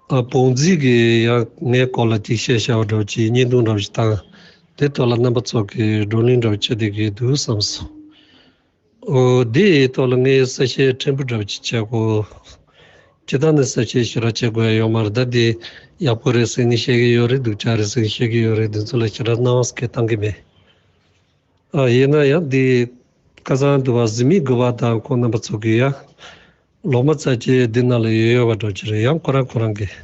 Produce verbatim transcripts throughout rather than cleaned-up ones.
ཨ། བོངས་རྫིས་ཀྱིས་ཡང་ངའི་སྐོར་ལ་ཅིག་བཤད་བཞག་པ་འདྲ་བོ་ཅིག་བརྙན་ཐུང་འདྲ་བོ་ཅིག་བཏང་། དེ་ཐོག་ལ་རྣམ་པ་ཚོ་གིས་བགྲོ་གླེང་འདྲ་བོ་བྱེད་བསྡད་ཀྱི་འདུག་བསམ་སོང་། ཨོ། འདིའི་ཐོག་ལ་ངས་གསལ་བཤད་ཕྲན་བུ་འདྲ་བོ་ཅིག་བྱེད་དགོས། སྤྱིར་བཏང་ནས་གསལ་བཤད་ཞེ་དྲག་བྱེད་དགོས་ཡ་ཡོད་མ་རེད། ད་འདི་ཡག་པོ་རེད་ཟེར་ནས་བཤད་ཀྱི་ཡོད་རེད། སྡུག་ཅག་རེད་ཟེར་ནས་བཤད་ཀྱི་ཡོད་རེད། འདི་ཚོ་ལ་ཞེ་དྲག་སྣང་བ་སྐྱེ་བཏང་གི་མེད། ཨ། ཡིན་ན་ཡང་འདི་ཁ་སང་དུ་བ་གཟིགས་མི་དགུ་པ་དང་ཁོང་རྣམ་པ་ཚོ་གིས་ཡང་ལོག་མ་ཚ་ཅེས་འདི་ནང་ལ་ཡོད་ཡོད་པ་འདྲ་ཅིག་རེད། ཡང་ཁོ་རང་ཁོ་རང་གིས་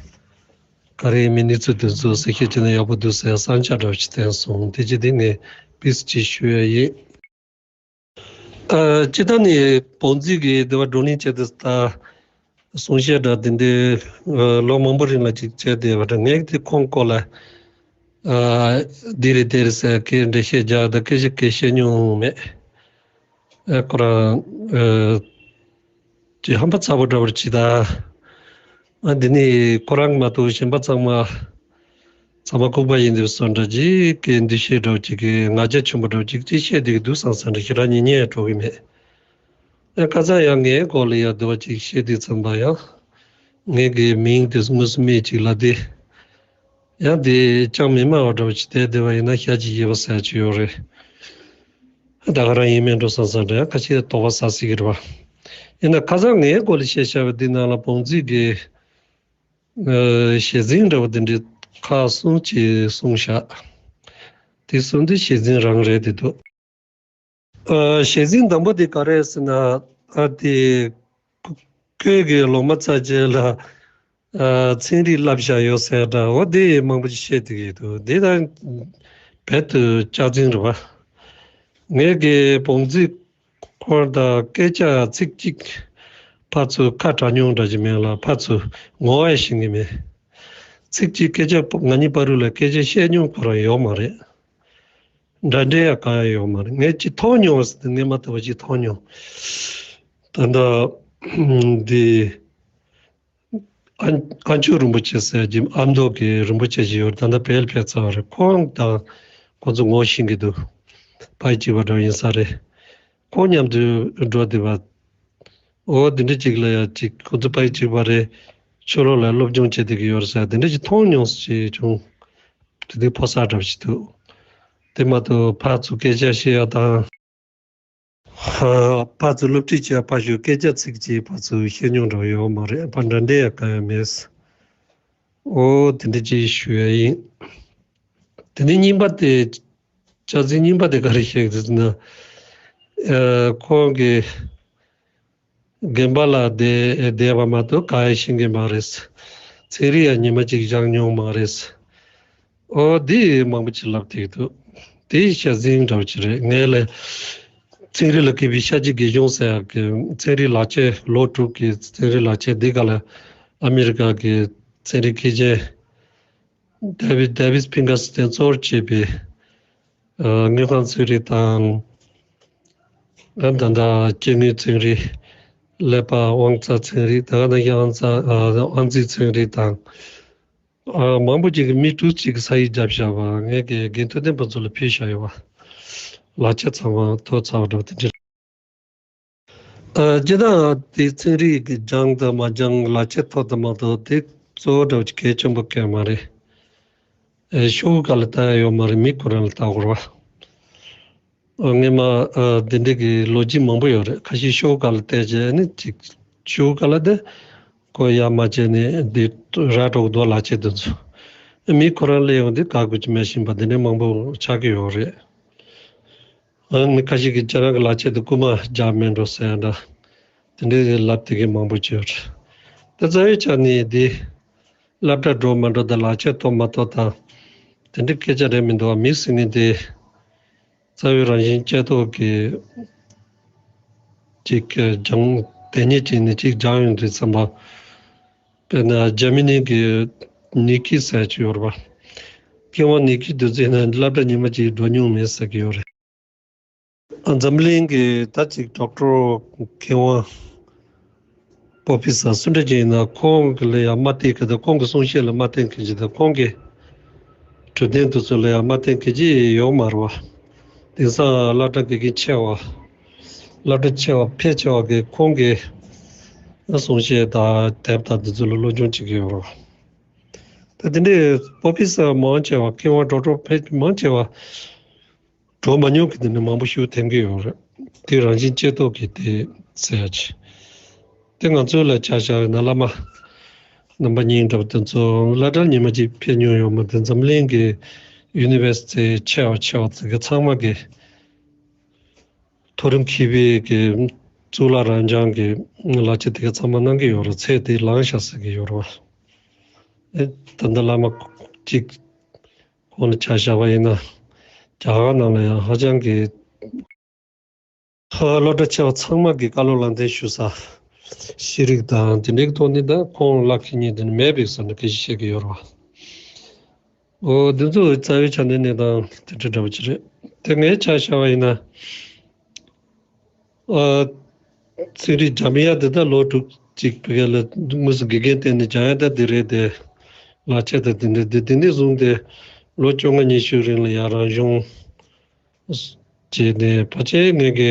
ག་རེ་ཡིན་མིན་གནས་ཚུལ་དེ་ཚོ་གསལ་བཤད་བྱས་ན་ཡག་པོ་འདུག་ཟེར་བསམ་འཆར་འདྲ་ཞིག་བསྟན་སོང་། དེ་རྗེས་དེ་ངས་ཕིས་ཅིག་ཞུ་ཡ་ཡིན། ཨ། སྤྱིར་བཏང་ནས་བོངས་རྫིས་ཀྱི་འདི་བ་བགྲོ་གླེང་བྱས་ཏེ་ད་གསུང་བཤད་འདྲ་དེ་འདྲའི་ལོ་མང་པོ་རིང་ལ་ཅིག་བྱས་བསྡད་པ་འདྲ། ངས་དེ་ཁོང་སྐོར་ལ་ཨ། འདི་རེད་དེ་རེད་ཟེར་སྐད་འགྲེལ་བཤད་རྒྱག་ད་སྐད་ཆ་སྐད་བཤད་མྱོང་མེད། ཨ། ཁོ་རང་ཨ། ཅིག་ཧམ་པ་ཚ་པོ་འདྲ་བོ་ཅིག་ད། ཨ། འདི་ནི་ཁོ་རང་མ་གཏོགས་གཞན་པ་ཚང་མ་ཚང་མ་ལྐུགས་པ་ཡིན་འདུག་བཟོ་འདྲ་ཅིག་གི་འདུ་ཤེས་འདྲ་བོ་ཅིག་གི་ང་རྒྱལ་ཆེན་པོ་འདྲ་བོ་ཅིག་ཅིག་བཤད་བསྡད་ཀྱི་འདུག་བསམ་བསམ་འདྲ་ཞེ་དྲག་ཉན་ཉན་ཡང་འགྲོ་གི་མེད། ཨ། ཁ་སང་ཡང་ངའི་སྐོར་ལ་ཡང་འདི་བ་ཅིག་བཤད་དུས་ཙམ་པ་ཡང་ངའི་གི་མིང་དེ་དངོས་སུ་མེད་ཅིག་ལ་དེ་ཡང་དེ་ཅང་མི་སྨྲ་བ་འདྲ་བོ་ཅིག་བསྡད་བསྡད་པ་ཡིན་ན་ཤ་ཅིག་ཡོད་པ་ཟེར་ཅིག་ཡོད་རེད། ད་ག་རང་ཡིན་མིན་འགྲོ་བསམ་བསམ་འདྲ་ཁ་ཤས་དོགས་པ་ཟ་སྲིད་ཀྱི་རེད་བ། ཡིན་ན་ཁ་སང་ངའི་སྐོར་ལ་བཤད་བཞག་པ་འདི་ནང་ལ་བོངས་རྫིས་ཀྱི་ཨ། ཞལ་འཛིན་འདྲ་བོ་དེ་འདྲའི་ཁག་གསུམ་ཅིག་གསུངས་བཞག་དེ་གསུམ་དེ་ཞལ་འཛིན་རང་རེད་དེ་འདུག་ཨ། ཞལ་འཛིན་དང་པོ་དེ་ག་རེ་ཟེར་ན། ཨ། དེ་ཁོས་གི་ལོག་མ་ཚ་ཅེས་ལ་ཨ། ཚན་རིག་བསླབ་བཞག་ཡོད་ཟེར་འདྲ་བོ་དེ་མང་པོ་ཅིག་བཤད་བསྡད་ཀྱི་འདུག་དེ་ད་རྦད་དུ་སྐྱག་རྫུན་རེད་བ། ངས་གི་བོངས་རྫིས་ཁོ་དང་སྐད་ཆ་ཚིག་གཅིག་ཕར་ཚུར་ཁ་གྲག་མྱོང་འདྲ་ཅིག་མེད་ལ། ཕར་ཚུར་ངོ་བོ་ཡང་ཤེས་ཀྱི་མེད། ཚིག་གཅིག་སྐད་ཆ་ང་གཉིས་བར་དུ་ལ་སྐད་ཆ་བཤད་མྱོང་ཁོ་རང་ཡོད་མ་རེད། འདྲ་འདྲ་ཡང་གང་ཡང་ཡོད་མ་རེད། ངས་ཅིག་མཐོང་མྱོང་ཟེར་ཏེ་ངས་མ་བལྟས་པ་ཅིག་མཐོང་མྱོང་། ད་ལྟ་འདི་ཨ། ཨ་མཆོག་རིན་པོ་ཆེ་ཟེར་གྱི་ཨ་མདོ་གི་རིན་པོ་ཆེ་ཞིག་ཡོད་རེད། ད་ལྟ་བལ་ཕེབས་ཚར་བ་རེད། ཁོང་དང་ཁོང་ཚོ་ངོ་ཤེས་ཀྱི་འདུག་ཕ་ཡུལ་གཅིག་པ་འདྲ་ཡིན་ས་རེད། ཁོང་མཉམ་དུ་འགྲོ་བསྡད་པ། འོ་དེ་འདྲ་ཅིག་ལ་ཡ་ཅིག་ཁོང་ཚོ་ཕ་ཡུལ་གཅིག་པ་རེད། ཕྱི་ལོགས་ལ་སློབ་སྦྱོང་བྱེད་བསྡད་ཀྱི་ཡོད་རེད་ཟེར་དེ་འདྲ་ཅིག་མཐོང་མྱོང་ཞིག་བྱུང་། དེ་དུས་ཕོ་གསར་འདྲ་བོ་ཞིག་འདུག་དེ་མ་གཏོགས་ཕར་ཚུར་སྐད་ཆ་བཤད་ཡ་དང་། ཕར་ཚུར་སློབ་ཁྲིད་བྱས་ཕར་ཞོག་སྐད་ཆ་ཚིག་གཅིག་ཕར་ཚུར་བཤད་མྱོང་འདྲ་བོ་ཡོད་མ་རེད། ཕར་འདྲ་འདྲ་ཡ་གང་ཡང་མེད། འོ་དེ་འདྲ་ཅིག་ཞུ་ཡ་ཡིན། དེ་ནས་གཉིས་པ་དེ། སྐྱག་རྫུན་གཉིས་པ་དེ་ག་རེ་བཤད་ཀྱི་འདུག་ཟེར་ན། ཨ། ཁོང་གིས་དགོན་པ་ལ་བསྡད་བསྡད་པ་མ་གཏོགས་གང་ཡང་ཤེས་ཀྱི་མ་རེད། ཚན་རིག་ཡང་ཉི་མ་གཅིག་སྦྱངས་མྱོང་མ་རེད། ཨོ་འདི་མང་པོ་ཅིག་ལབ་བསྡད་འདུག་དེ་སྐྱག་རྫུན་འདྲ་བོ་ཅིག་རེད། ངས་ལས་ཚན་རིག་ལ་མཁས་པའི་ཤཱཀྱའི་དགེ་སློང་ཟེར་ཡག་གི་ཚན་རིག་ལག་ཁྱེར་ལོ་དྲུག་གི་ཚན་རིག་ལག་ཁྱེར་འདི་ག་ལ་ཨ་མི་རི་ཀ་གི་ཚན་རིག་མཁས་ཅན་ཌེ་བིད་ཌེ་བིད་ཕིང་གར་སི་ཊན་གཙོ་བོར་བྱས་པའི་ཨ་དངོས་ཁམས་ཚན་རིག་དང་། ཨ་ད་ལྟ་སྐྱེ་དངོས་ཚན་རིག་ཀླད་པ་དབང་རྩ་ཚན་རིག་ད་ག་ནང་བཞིན་དབང་རྩ་ཨ་དབང་རྩའི་ཚན་རིག་དང་། ཨ་མང་པོ་ཅིག་གིས་མི་དྲུག་ཅིག་གིས་ས་ཡིག་བརྒྱབ་བཞག་པ་ངས་གི་དགེ་ཐོན་ལྡན་པ་ཚོ་ལ་ཕུལ་བཞག་ཡོད་པ། ལག་ཁྱེར་ཚང་མ་ཐོབ་ཚར་བ་འདྲ་བོ་དེ་འདྲ། ཨ་སྤྱིར་བཏང་དེ་ཚན་རིག་གི་སྦྱངས་དང་མ་སྦྱངས་ལག་ཁྱེར་ཐོབ་དང་མ་ཐོབ་དེ་གཙོ་བོ་འདྲ་བོ་ཅིག་གལ་ཆེན་པོ་གང་ཡང་མ་རེད། ཨེ་ཤོག་གུ་ག་ལ་བལྟ་ཡ་ཡོད་མ་རེད། མི་ཁོ་རང་ལ་བལྟ་དགོས་རེད་བ། ཨ་སྔོན་མ་ཨ་འདི་འདྲ་གི་ལོ་རྒྱུས་མང་པོ་ཡོད་རེད། ཁ་ཤས་ཤོག་གུ་ག་ལ་བལྟས་བྱས་ནི་ཅིག་ཤོག་གུ་ག་ལ་དེ་ཁོ་ཡ་མ་བྱས་ནས་འདི་ར་འགྲོ་གི་འདུག་ལག་ཁྱེར་དེ་ཚོ། མི་ཁོ་རང་སླེབས་ཡོང་དུས་ག་དགོས་ཀྱི་མེད་བཞིན་པ་འདི་འདྲ་མང་པོ་ཆགས་ཀྱི་ཡོད་རེད། ཨ་མི་ཁ་ཤས་ཀྱིས་ཁྱེད་རང་གི་ལག་ཁྱེར་དེ་རྐུ་མ་རྒྱག་མེད་འགྲོ་ཟེར་ཡ་འདྲ། དེ་འདྲའི་ལབ་བསྡད་མཁན་མང་པོ་ཅིག་ཡོད་རེད། ད་རྩ་བའི་ཆ་ནས་འདི་སློབ་གྲྭ་འགྲོ་མ་འགྲོ་དང་ལག་ཁྱེར་ཐོབ་མ་ཐོབ་དང་དེ་འདྲའི་སྐད་ཆ་རེད་མི་འདུག་བ། མི་ཟེར་མཁན་དེ་རྩ་བའི་རང་བཞིན་ཅན་ཐོག་གི་ཅིག་སྦྱང་དེ་ཉིད་ཅིག་ནས་ཅིག་སྦྱངས་ཡོང་དུས་ཙམ་པ། དཔེར་ན་རྒྱ་མི་ནང་གི་ནི་ཀི་ཟེར་ཅིག་ཡོད་རེད་པ། མཁས་དབང་ནི་ཀི་དེ་ཚོ་ཡིན་ན་སློབ་གྲྭ་ཉི་མ་གཅིག་འགྲོ་མྱོང་མེད་ཟེར་གྱི་ཡོད་རེད། འཛམ་གླིང་གི་ད་ཅིག་ཌོག་ཊར་མཁས་དབང་པོ་ཕི་སར་སུ་འདྲ་ཅིག་ཡིན་ན་ཁོང་གི་ལ་ཡང་མ་བསྟེན་མཁན་དང་ཁོང་གི་གསུང་བཤད་ལ་མ་བསྟེན་མཁན་ཅིག་དང་ཁོང་གི་གྲུབ་དོན་དེ་ཚོ་ལ་ཡང་མ་བསྟེན་མཁན་ཅིག་ཡོད་མ་རེད་བ། དེང་སང་སློབ་གྲྭ་དགེ་རྒན་ཆེ་བ། སློབ་གྲྭ་ཆེ་བ་ཕལ་ཆེ་བ་གིས་ཁོང་གི་གསུང་བཤད་དང་དེབ་དང་དེ་ཚོ་ལ་སློབ་སྦྱོང་བྱེད་ཀྱི་ཡོད་རེད་བ། དེ་འདྲའི་པོ་པི་སི་ཊར་མང་ཆེ་བ་མཁས་དབང་འགྲོ་གྲོགས་ཕལ་མང་ཆེ་བ་འགྲོ་མ་མྱོང་གི་དེ་འདྲ་མང་པོ་ཞིག་ཐོན་གྱི་ཡོད་རེད། དེ་རང་བཞིན་གཅེས་ཐོག་གི་དེ་ཟེར་ཡ་ཆེ། དེ་ང་ཚོའི་ལ་ཆ་བཞག་ཡོད་ན་བླ་མ་རྣམ་པ་གཉིས་འདྲ་པོ་དེ་ཚོ་སློབ་གྲྭར་ཉི་མ་གཅིག་ཕེབས་མྱོང་ཡོད་མ་རེད། འཛམ་གླིང་གི་ཡུ་ནི་ཝར་སི་ཊི་ཆེ་བ་ཆེ་བ་ཚོ་གི་ཚང་མ་གི་མཐོ་རིམ་མཁས་པའི་གི་གཙུག་ལག་རབ་འབྱམས་ཀྱི་བསླབ་བྱ་དེ་ག་ཚང་མ་གནང་གི་ཡོད་རེད། ཚད་དེ་ལངས་ཤག་ཟེར་གི་ཡོད་རེད་བ། ཨེ་ད་ལྟ་བླ་མ་གཅིག་ཁོང་ལ་ཆ་བཞག་པ་ཡིན་ན་རྒྱ་གར་ནང་ལ་ཡང་ཧ་ཅང་གི་ཧ་སློབ་གྲྭ་ཆེ་བ་ཚང་མ་གི་བཀའ་སློབ་ལམ་སྟོན་ཞུ་ས་ཤེས་རིག་དང་དེ་འདྲའི་ཐོག་ནས་ད་ཁོང་ལ་མཁས་མཁན་དེ་མེད་པའི་བཟོ་འདྲ་སྐད་ཆ་བཤད་གི་ཡོད་རེད་བ། འོ་འདི་ཚོ་རྩ་བའི་ཆ་ནས་གནས་སྟངས་དེ་འདྲ་འདྲ་པོ་ཅིག་རེད། དེ་ངའི་ཆ་བཞག་པ་ཡིན་ན། ཨ། ཚན་རིག་སྦྱང་ཡ་དེ་ད་ལོ་དྲུག་ཅིག་བི་ག་ལ་དངོས་སུ་དགེ་རྒན་བསྟེན་ནས་སྦྱང་ཡ་ད་དེ་རེད་དེ། ལག་ཆ་ད་དེ་འདྲ་དེ་དེ་ནས་བཟུང་སྟེ་ལོ་བཅོ་ལྔ་ཉི་ཤུ་རིང་ལ་ཡ་རང་གཞུང་བྱས་ནས་ཕལ་ཆེར་ངས་གི་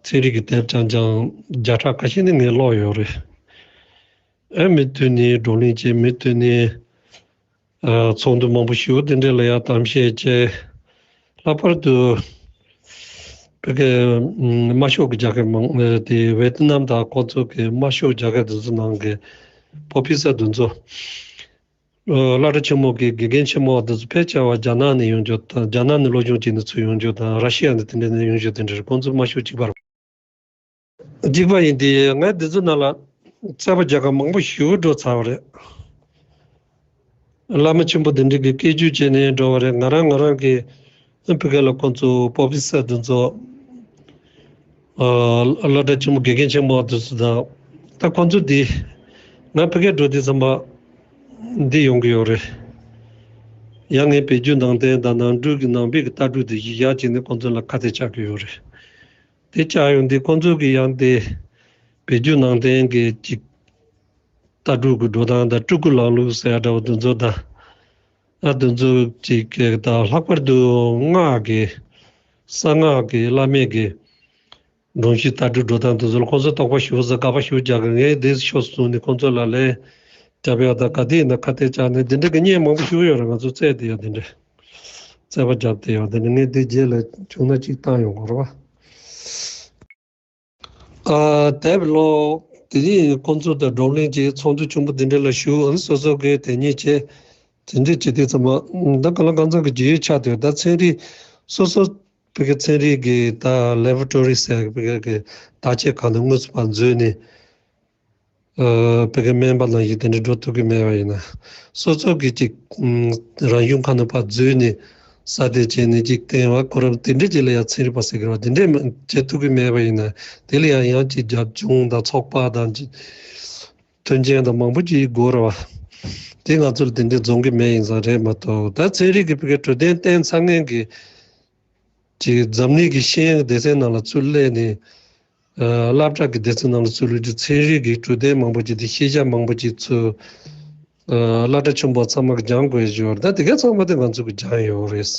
ཚན་རིག་གི་དེབ་རྐྱང་རྐྱང་བརྒྱ་ཕྲག་ཁ་ཤས་ནི་ངས་ཀློག་ཡོད་རེད། ཨེ་མུ་མཐུད་ནས་བགྲོ་གླེང་བྱས། མུ་མཐུད་ནས་ཨ་ཚོགས་འདུ་མང་པོ་ཞིག་དེ་འདྲ་ལ་ཡང་གཏམ་བཤད་བྱས། ལྷག་པར་དུ་བོད་ཀྱི་ཨམ་དམར་ཤོག་གི་རྒྱལ་ཁབ་མང་ཨ་དེ་ཝེ་ཏི་ནམ་དང་ཁོང་ཚོ་གི་དམར་ཤོག་རྒྱལ་ཁབ་དེ་ཚོ་ནང་གི་པོ་པི་སི་ཊར་དེ་ཚོ་ཨ་སློབ་གྲྭ་ཆེན་མོ་གི་དགེ་རྒན་ཆེན་མོ་དེ་ཚོ་ཕལ་ཆེ་བ་རྒྱ་ནག་ནས་ཡོང་རྒྱུ་དང་། རྒྱ་ནག་ནས་སློབ་སྦྱོང་བྱས་ནས་ཚུར་ཡོང་རྒྱུ་དང་། ར་ཤི་ཡ་ནས་དེ་འདྲ་ནས་ཡོང་རྒྱུ་དེ་འདྲ་རེད། ཁོང་ཚོ་དམར་ཤོག་གཅིག་པ་རེད། གཅིག་པ་ཡིན་དེ་ང་འདི་ཚོ་ནང་ལ་རྩ་བ་རྒྱལ་ཁབ་མང་པོ་ཞིག་འགྲོ་ཚར་བ་རེད། བླ་མ་ཆེན་པོ་འདི་འདྲ་གི་སྐད་ཆ་བྱས་ནས་འགྲོ་བ་རེད། ང་རང་ང་རང་གི་ཨ་ཕི་ཀ་ལ་ཁོང་ཚོ་པོ་པི་སི་ཊར་འདི་ཚོ་ཨ་སློབ་གྲྭ་ཆེན་མོ་དགེ་རྒན་ཆེན་མོ་འདི་ཚོ་དང་། ད་ཁོང་ཚོ་འདི་ང་ཕི་ཀ་འགྲོ་དུས་ཙམ་པ་འདི་ཡོང་གི་ཡོད་རེད། ཡང་ངས་བོད་བརྒྱུད་ནང་བསྟན་དང་ནང་འཁྲུག་གི་ནང་པའི་གི་ལྟ་གྲུབ་དེ་ཡིག་ཡག་བྱས་ནས་ཁོང་ཚོ་ལ་ཁ་གཏད་བཅག་གི་ཡོད་རེད། དེ་བཅར་ཡོང་དུས་ཁོང་ཚོ་གིས་ཡང་དེ་བོད་བརྒྱུད་ནང་བསྟན་གྱི་ཅིག་ལྟ་གྲུབ་ཀྱི་འགྲོ་སྟངས་དང་། སྤྲུལ་སྐུ་ལམ་ལུགས་ཟེར་ཡ་འདྲ་བོ་དེ་ཚོ་དང་། ཨ་དེ་ཚོ་ཅིག་གི་དང་། ལྷག་པར་དུ་སྔགས་ཀྱི་གསང་སྔགས་ཀྱི་བླ་མེད་ཀྱི་སྒྲོམ་གཞི་ལྟ་གྲུབ་འགྲོ་སྟངས་དེ་ཚོ་ལ་ཁོང་ཚོ་དོགས་པ་ཞེ་པོ་ཟ། དགག་པ་ཞེ་པོ་རྒྱག་གི། ངས་དེ་ཕྱོགས་སུ་བཟུང་ནས་ཁོང་ཚོ་ལ་ལན་རྒྱབ་ཡ་དང་། ག་དུས་ཡིན་ན་ཁ་གཏད་བཅག་ནས་དེ་འདྲ་གི་བརྙན་མང་པོ་ཞིག་ཡོད་རེད། ང་ཚོ་བཙལ་བསྡད་ཡ་དེ་འདྲ། རྩོད་པ་རྒྱབ་བསྡད་ཡོད། དེ་ནི་ངས་འདི་རྗེས་ལ་བྱུང་ན་གཅིག་བཏང་ཡོང་དགོས་རེད་བ། ཨ་དེབ་ཀློག་དེ་ནས་ཁོང་ཚོ་དང་བགྲོ་གླེང་བྱས། ཚོགས་འདུ་ཆེན་པོ་དེ་འདྲ་ལ་ཞུགས། ཨ་ནི་སོ་སོ་གི་དེ་ཉིད་བྱས། དེ་འདྲ་བྱེད་དུས་ཙམ་པ་ད་གང་ལ་གང་འཚམ་གྱི་རྒྱུས་ཡོད་ཆགས་བསྡད་ཡོད། ད་ཚན་རིག་སོ་སོ་བོད་ཀྱི་ཚན་རིག་གི་ད་ལེ་བོ་ཊོ་རི་ཟེར་བོད་ཀྱི་བརྟག་དཔྱད་ཁང་དུ་དངོས་སུ་ཕར་འཛུལ་ནས། ཨ་བོད་ཀྱི་སྨན་པ་ནང་བཞིན་དེ་འདྲ་འགྲོ་ཐུབ་ཀྱི་མེད་པ་ཡིན་ན། སོ་སོ་གི་ཅིག་ཨམ་རང་གཞུང་ཁང་དུ་ཕར་འཛུལ་ནས་ས་དེ་བྱས་ནས་ཅིག་བསྟེན་པ་གོ་རིམ་དེ་འདྲ་ཅིག་ལ་ཡང་ཚན་རིག་པ་ཟེར་གི་རེད་བ། དེ་འདྲ་མ་བྱེད་ཐུབ་ཀྱི་མེད་པ་ཡིན་ན། དེ་ལ་ཡང་ཡང་ཅིག་རྒྱབ་ལྗོངས་དང་ཚོགས་པ་དང་ཅིག་མཐུན་རྐྱེན་དང་མང་པོ་ཅིག་དགོས་རེད་བ། དེ་ང་ཚོར་དེ་འདྲ་འཛོམས་ཀྱི་མེད་ཡིན་ཙང་རེད་མ་གཏོགས། ད་ཚན་རིག་གི་བོད་ཀྱི་གྲུབ་དོན་བསྟན་ཚར་མཁན་གྱི་ཅིག་འཛམ་གླིང་གི་ཤེས་ཡོན་སྡེ་ཚན་ནང་ལ་ཚུར་སླེབས་ནས། ཨ་སློབ་གྲྭ་གི་སྡེ་ཚན་ནང་ལ་ཚུར་སླེབས་དུས་ཚན་རིག་གི་གྲུབ་དོན་མང་པོ་ཅིག་དང་ཤེས་བྱ་མང་པོ་ཅིག་ཚུར་ཨ་སློབ་གྲྭ་ཆེན་པོ་ཚང་མ་གིས་སྦྱང་དགོས་ཡོད་རེད། ད་དེ་ག་ཚང་མ་དེ་ང་ཚོ་གིས་སྦྱང་ཡོད་རེད།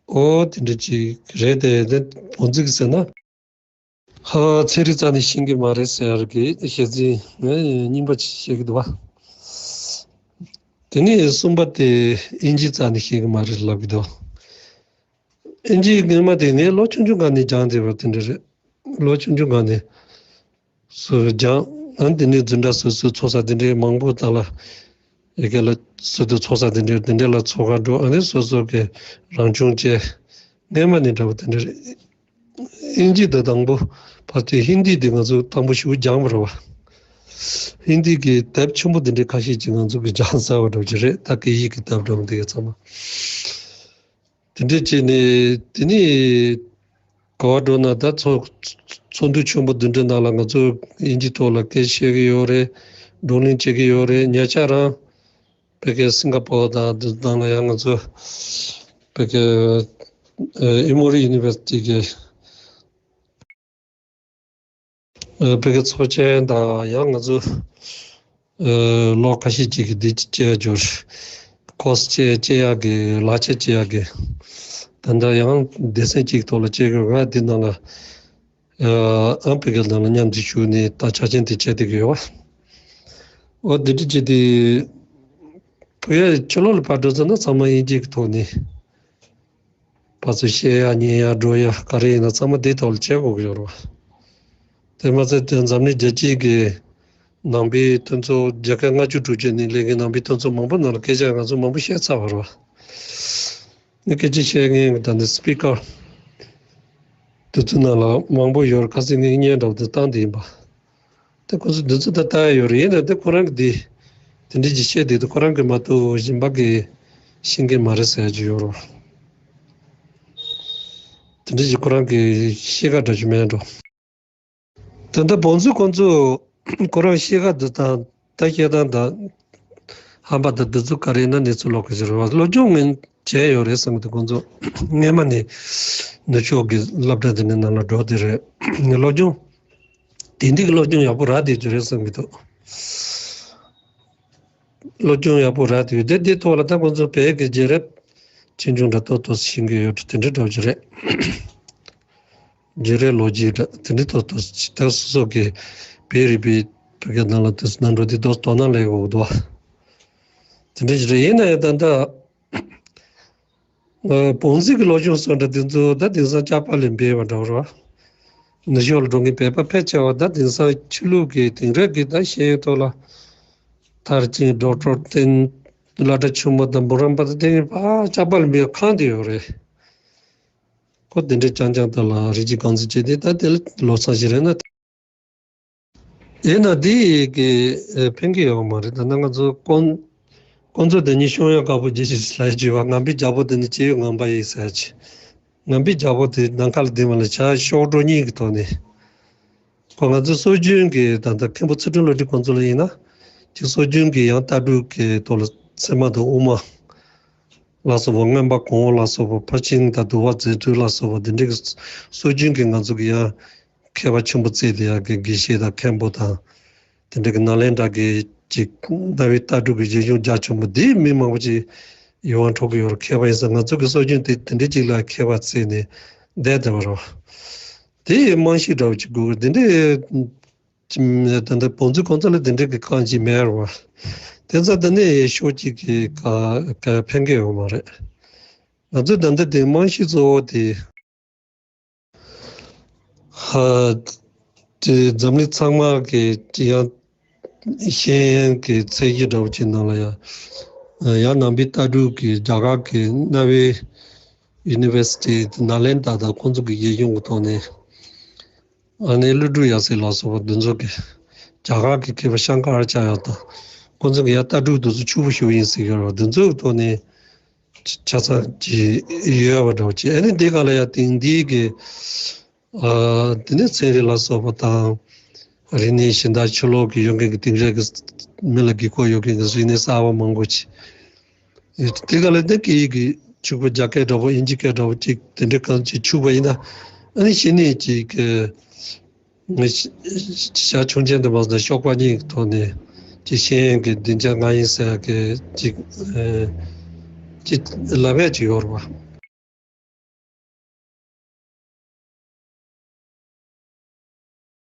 ཨོ་དེ་འདྲ་ཅིག་རེད་དེ། དེ་བོད་ཚིག་ཟེར་ན། ཧ་ཚན་རིག་རྩ་ནས་ཤེས་ཀྱི་མ་རེད་ཟེར་ཡ་གི་བཤད་ཚིག་ངས་རྙིང་པ་ཅིག་བཤད་ཀྱི་འདུག་བ། དེ་ནས་གསུམ་པ་དེ་ཨིན་ཇི་རྩ་ནས་ཤེས་ཀྱི་མ་རེད་ལབ་ཀྱི་འདུག་ཨིན་ཇི་སྔོན་མ་དེ་ངས་ལོ་ཆུང་ཆུང་སྒང་ནས་སྦྱངས་བསྡད་པ་དེ་འདྲ་རེད། ལོ་ཆུང་ཆུང་སྒང་ནས་སུ་སྦྱངས། ཨ་དེ་ནས་འཛིན་གྲྭ་སོ་སོའི་ཚོགས་ས་དེ་འདྲའི་མང་པོ་དག་ལ་ཡ་གི་ལ་སོ་སོའི་ཚོགས་ས་དེ་འདྲའི་དེ་འདྲའི་ལ་ཚོགས་ཁག་འགྲོ། ཨ་ནི་སོ་སོ་གི་རང་སྦྱོང་བྱས། སྔོན་མ་ནས་འདྲ་པོ་དེ་འདྲ་རེད། ཨིན་ཇི་དེ་དང་པོ་ཕར་ཚུར་ཧིན་དི་དེ་ང་ཚོ་དང་པོ་ཞུ་སྦྱངས་པ་རེད་བ། ཧིན་དི་གི་དེབ་ཆེན་པོ་དེ་འདྲའི་ཁ་ཤས་ཅིག་ང་ཚོ་གིས་སྦྱངས་ཚར་བ་འདྲ་པོ་ཅིག་རེད། ད་སྐད་ཡིག་གི་དེབ་འདྲ་པོ་དེ་ག་ཚང་མ། དེ་འདྲ་བྱས་ནས་དེ་ནས་ག་པར་འགྲོ་ན། ད་ཚོགས་ཚོགས་འདུ་ཆེན་པོ་འདི་འདྲའི་ནང་ལ་ང་ཚོ་དབྱིན་ཇིའི་ཐོག་ལ་སྐད་ཆ་བཤད་ཀྱི་ཡོད་རེད། བགྲོ་གླེང་བྱེད་ཀྱི་ཡོད་རེད། ཉེ་ཆར་རང་བོད་ཀྱི་སིང་ག་པོར་དང་འདི་ནང་ལ་ཡང་ང་ཚོ་བོད་ཀྱི་ཨེ་ཨེ་མོ་རི་ཡུ་ནི་ཝར་སི་ཊི་གི་ཨ་བོད་ཀྱི་ཚོགས་ཆེན་དང་། ཡང་ང་ཚོ་ཨ་ལོ་ཁ་ཤས་ཅིག་གི་འདི་བྱེད་ཡ་འབྱོར། ཁོར་སི་བྱེད་བྱེད་ཡ་གི་ལག་ཁྱེར་བྱེད་ཡ་གི། ད་ལྟ་ཡང་སྡེ་ཚན་གཅིག་ཐོག་ལ་བྱེད་དགོས། ང་འདི་ནང་ལ་ཨ་ཨ་བོད་ཀྱི་ནང་ལ་མཉམ་དུ་ཞུགས་ནས་ད་ཆ་རྐྱེན་དེ་བྱེད་བསྡད་ཀྱི་ཡོད་བ། འོ་འདི་འདྲ་བྱས་ཏེ། བོད་ཡིག་ཕྱི་ལོགས་ལ་ཕར་འགྲོ་ཚར་ན་ཚང་མ་དབྱིན་ཇི་གི་ཐོག་ནས་ཕར་ཚུར་བཤད་ཡ་ཉན་ཡ་འགྲོ་ཡ་ག་རེ་ཡིན་ན་ཚང་མ་དེའི་ཐོག་ལ་བྱེད་དགོས་ཀྱི་ཡོད་རེད་བ། དེ་མ་ཚད་དེ་འཛམ་གླིང་རྒྱལ་སྤྱིའི་གི་ནང་པའི་མཐུན་ཚོགས་རྒྱལ་ཁབ་ལྔ་བཅུ་དྲུག་ཅུ་ནས་སླེབས་མཁན་ནང་པའི་མཐུན་ཚོགས་མང་པོ་ནང་ལ་སྐད་ཆ་ང་ཚོ་མང་པོ་བཤད་ཚར་བ་རེད་བ། ནི་སྐད་ཆ་བཤད་མཁན་གི་ད་ནི་སི་པི་ཀར་དེ་ཚོ་ནང་ལ་མང་པོ་ཡོད་རེད། ཁ་སང་ངས་བརྙན་འདྲ་པོ་དེ་བཏང་དེ་ཡིན་པ། དེ་ཁོ་ཚོ་འདི་ཚོ་ད་ལྟ་ཡོད་རེད། ཡིན་ན་དེ་ཁོ་རང་གི་དེ་དེ་འདྲའི་ཅིག་བཤད་དེ་དེ་ཁོ་རང་གི་མ་གཏོགས་གཞན་པ་གི་ཤེས་མཁན་མ་རེད་ཟེར་ཡ་ཅིག་ཡོད་རེད། དེ་འདྲའི་ཅིག་ཁོ་རང་གི་ཤེས་ཁ་འདྲ་ཅིག་མེད་འགྲོ། ད་ལྟ་བོན་ཚོས་ཁོང་ཚོ་ཁོ་རང་ཤེས་ཁ་འདི་དང་ད་བཤད་སྟངས་དང་ཧམ་པ་དང་འདི་ཚོ་ག་རེ་ཡིན་ན་གནས་ཚུལ་ལོགས་ཀྱི་ཟེར་བ་སློབ་སྦྱོང་ངན་བྱས་ཡོད་རེད་བསམ་གི་འདུག་ཁོང་ཚོ་སྔས་མ་ནས་ནུབ་ཕྱོགས་ཀྱི་སློབ་གྲྭ་དེ་ནས་ནང་ལ་འགྲོ་དེ་རེད། སློབ་སྦྱོང་དེང་དུས་ཀྱི་སློབ་སྦྱོང་ཡག་པོ་རག་བསྡད་རྒྱུ་རེད་བསམ་གྱི་འདུག་སློབ་སྦྱོང་ཡག་པོ་རག་བསྡད་ཡོད་དེ་དེ་ཐོག་ལ་ད་ཁོང་ཚོ་བོད་ཀྱི་རྗེས་རབས་ཆེ་ཆུང་འདྲ་ཏོག་ཏོག་ཤེས་ཀྱི་ཡོད་དེ་འདྲ་འདྲ་བོ་ཅིག་རེད། རྗེས་རབས་ལོ་རྒྱུས་འདྲ་དེ་འདྲ་ཏོག་ཏོག་ཅིག་ད་སོ་སོ་གི་བོད་རིག་པའི་བོད་སྐད་ནང་ལ་དེ་ཚོ་ནང་འགྲོ་དེ་ཏོག་ཏོག་ནང་ལས་འོག་ཏུ་བ། དེ་འདྲ་ཞིག་རེད། ཡིན་ན་ཡང་ད་ལྟ་བོན་ཚོའི་གི་སློབ་སྦྱོང་སོགས་འདྲ་དེ་ཚོ་ད་དེང་སང་ལྕགས་པ་ལས་འབེལ་བ་འདྲ་བོ་རེད་བ། ནུབ་ཕྱོགས་ལ་འགྲོ་མཁན་བོད་པ་ཕལ་ཆེ་བ་ད་དེང་སང་ཆོས་ལུགས་ཀྱི་དེང་རབས་ཀྱི་ད་ཤེས་ཡོན་ཐོག་ལ་མཐར་ཕྱིན་ཌོག་ཊར་བསྟན་བླ་གྲྭ་ཆེན་མོ་དང་འབུམ་རམས་པ་དང་དེ་ནི་ཕར་ལྕགས་པ་ལས་འབེལ་ཁང་དེ་ཡོད་རེད། ཁོ་དེ་འདྲའི་རྐྱང་རྐྱང་དག་ལ་རིགས་ཀྱི་རྐང་འཛིན་བྱས་ཏེ་ད་དེ་ལ་ལོ་ཚང་ཞིག་རེད་ན། ཡིན་ན་དེ་གི་ཕན་གི་ཡོད་མ་རེད། ད་ནང་ང་ཚོ་ཀོང་ཀོང་ཚོ་དེ་ཉིད་ཤོང་ཡོད་དཀར་པོ་རྒྱལ་ཞིག་ལ་བརྗོད་པ་ངན་པའི་རྒྱལ་པོ་དེ་ནི་སྐྱེ་བོའི་ངན་པ་ཡིན་ཟེར་ཅི། ངན་པའི་རྒྱལ་པོ་དེ་ནམ་མཁའ་ལ་ལྡིང་བ་ལ་བྱ་གཤོག་སྒྲོ་གཉིས་ཀྱི་ཐོག་ནས། ཁོ་ང་ཚོའི་སྲོལ་རྒྱུན་གྱི་ད་ལྟ་མཁན་པོ་ཚུལ་ཁྲིམས་བློ་གྲོས་ཁོང་ཚོ་ལ་ཡིན་ན། ཅིག་སྲོལ་རྒྱུན་གྱི་ཡང་ལྟ་གྲུབ་ཀྱི་ཐོག་ལ་ཚད་མ་དང་དབུ་མ་ལ་སོགས་པ་མངོན་པ་གོང་འོག་ལ་སོགས་པ་ཕར་ཕྱིན་དང་བསྡུ་བ་རྫས་འགྲེལ་ལ་སོགས་པ་འདི་འདྲའི་གི་སྲོལ་རྒྱུན་གྱི་ང་ཚོ་གི་ཡང་མཁས་པ་ཆེན་པོ་བརྩིས་ཏེ་ཡང་གི་དགེ་བཤེས་དང་མཁན་པོ་དང་། དེ་འདྲ་གི་ནཱ་ལེནྡྲ་གི་ཅིག་རྣ་བའི་ལྟ་གྲུབ་ཀྱི་རྗེས་གཞུང་རྒྱ་ཆེན་པོ་འདིའི་མི་མང་པོ་ཅིག་ཡིད་དབང་འཕྲོག་གི་ཡོད་རེད། མཁས་པ་ཡིན་ཙང་ང་ཚོ་གི་སྲོལ་རྒྱུན་དེ་དེ་འདྲའི་ཅིག་ལ་མཁས་པ་བརྩིས་ནས་བསྡད་བསྡད་པ་རེད་བ། དེ་ཡི་རྨང་གཞི་འདྲ་བོ་ཅིག་དགོས་གི་འདི་འདྲའི་ད་ལྟ་བོན་ཚོའི་ཁོང་ཚོ་ལ་དེ་འདྲའི་གི་རྐང་ཅིག་མེད་རེད་བ། དེ་ཚོ་དེ་ནས་ཤོག་ཅིག་གི་ག་ག་ཕན་གི་ཡོད་མ་རེད། ང་ཚོས་ད་ལྟ་དེ་རྨང་གཞི་གཙོ་བོ་དེ། ཧ། དེ་འཛམ་གླིང་ཚང་མ་གི་ཡང་ཤེས་ཡོན་གྱི་ཚད་གཞི་འདྲ་བོ་ཅིག་ནང་ལ་ཡང་ཡང་ནང་པའི་ལྟ་གྲུབ་ཀྱི་རྒྱ་གར་གྱི་གནའ་བོའི་ཡུ་ནི་ཝར་སི་ཊི་ནཱ་ལེནྡྲ་དང་ཁོང་ཚོ་གི་ཡིག་གཞུང་གི་ཐོག་ནས་ཨ་ནེ་ཀླུ་སྒྲུབ་ཡབ་སྲས་ལ་སོགས་པ་འདི་ཚོ་གི་རྒྱ་གར་གྱི་མཁས་པ་ཤང་ཀ་ར་ཅཱ་ཡ་དང་ཁོང་ཚོ་གི་ཡང་ལྟ་གྲུབ་འདི་ཚོ་ཕྱུག་པོ་ཞིག་ཡིན་ཟེར་གྱི་ཡོད་རེད་བ། འདི་ཚོ་གི་ཐོག་ནས། ཆ་ཚང་གི་ཡོད་པ་འདྲ་བོ་ཅིག་ཨ་ནི་འདི་ག་ལ་ཡ་དེང་འདི་གི་ཨ་དེ་ནས་ཚན་རིག་ལ་སོགས་པ་དང་། རིག་གནས་གཞན་དག་ཕྱི་ལོགས་ཀྱི་ཡོད་མཁན་གྱི་དེང་རབས་ཀྱི་མི་ལ་དགོས་མཁོ་ཡོད་མཁན་གྱི་རིག་གནས་གསར་པ་མང་པོ་ཅིག་ཡོད། དེ་ག་ལ་འདི་སྐད་ཡིག་གི་ཕྱུག་པོ་རྒྱ་སྐད་འདྲ་བོ་དབྱིན་ཇི་སྐད་འདྲ་བོ་ཅིག་དེ་འདྲའི་གང་ཅིག་ཕྱུག་པ་ཡིན་ན་ཨ་ནི་གཞི་ནས་ཅིག་གི་ངས་ཤ་ཆུང་ཆེན་དུ་མ་ཟད་ཤོག་པ་གཉིས་ཀྱི་ཐོག་ནས་ཅིག་ཤེས་ཡོན་གྱི་སྡིངས་ཆ་ང་ཡིན་ཟེར་ཡ་གི་ཅིག་ཨེ་ཅིག་ལབ་ཡ་ཅིག་ཡོད་རེད་བ།